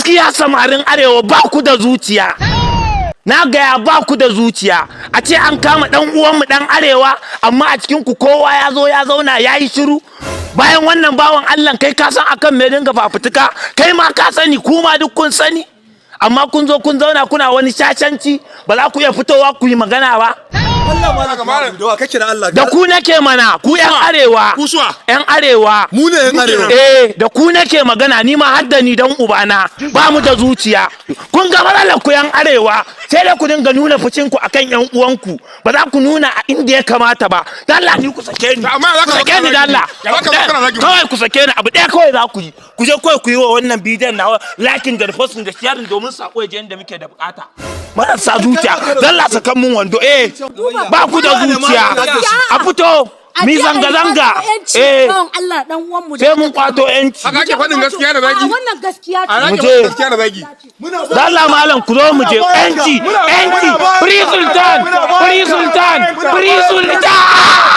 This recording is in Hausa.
Gaskiya, samarin Arewa, ba ku da zuciya. Na gaya, ba ku da zuciya. A ce an kama dan uwanmu dan Arewa, amma a cikin ku kowa ya zo ya zauna ya yi shiru. Bayan wannan bawan Allah, kai ka san akan me dinga fafutuka, kai ma ka sani, kuma duk kun sani, amma kun zo kun zauna kuna wani shashanci, ba za ku iya fitowa ku yi magana ba. Allah ma da wa kake da Allah? Da ku nake mana, ku yan Arewa. Ku suwa? Yan Arewa. Mu ne yan Arewa. Eh, da ku nake magana, ni ma hadda ni, dan ubana. Ba mu da zuciya. Kun ga matsalar ku, yan Arewa, sai dai ku dinga nuna fucin ku akan yan uwanku, ba za ku nuna a inda ya kamata ba. Dan Allah, ni ku sake ni. Amma za Ku ka zo sake ni kana dan Allah. zagi. Ya za ka zo kana zagi mu? Kawai ku sake ni. Abu ɗaya kawai za ku yi, ku je kawai ku yi wa wannan bidiyon nawa liking da reposting da sharing domin sako ya je inda muke da bukata. Marasa zuciya, dan Allah, sakan mun wando. Eh, ba ku da zuciya. A fito mi zanga-zanga. Eh. Allah, dan uwan mu. Sai mun kwato yanci. Haka ake faɗin gaskiya da zagi? A wannan gaskiya A ce. ake Mu je. faɗin gaskiya da zagi? Dalla malam, ku zo mu je. Yanci, yanci! Free Sultan, free Sultan, free Sultan!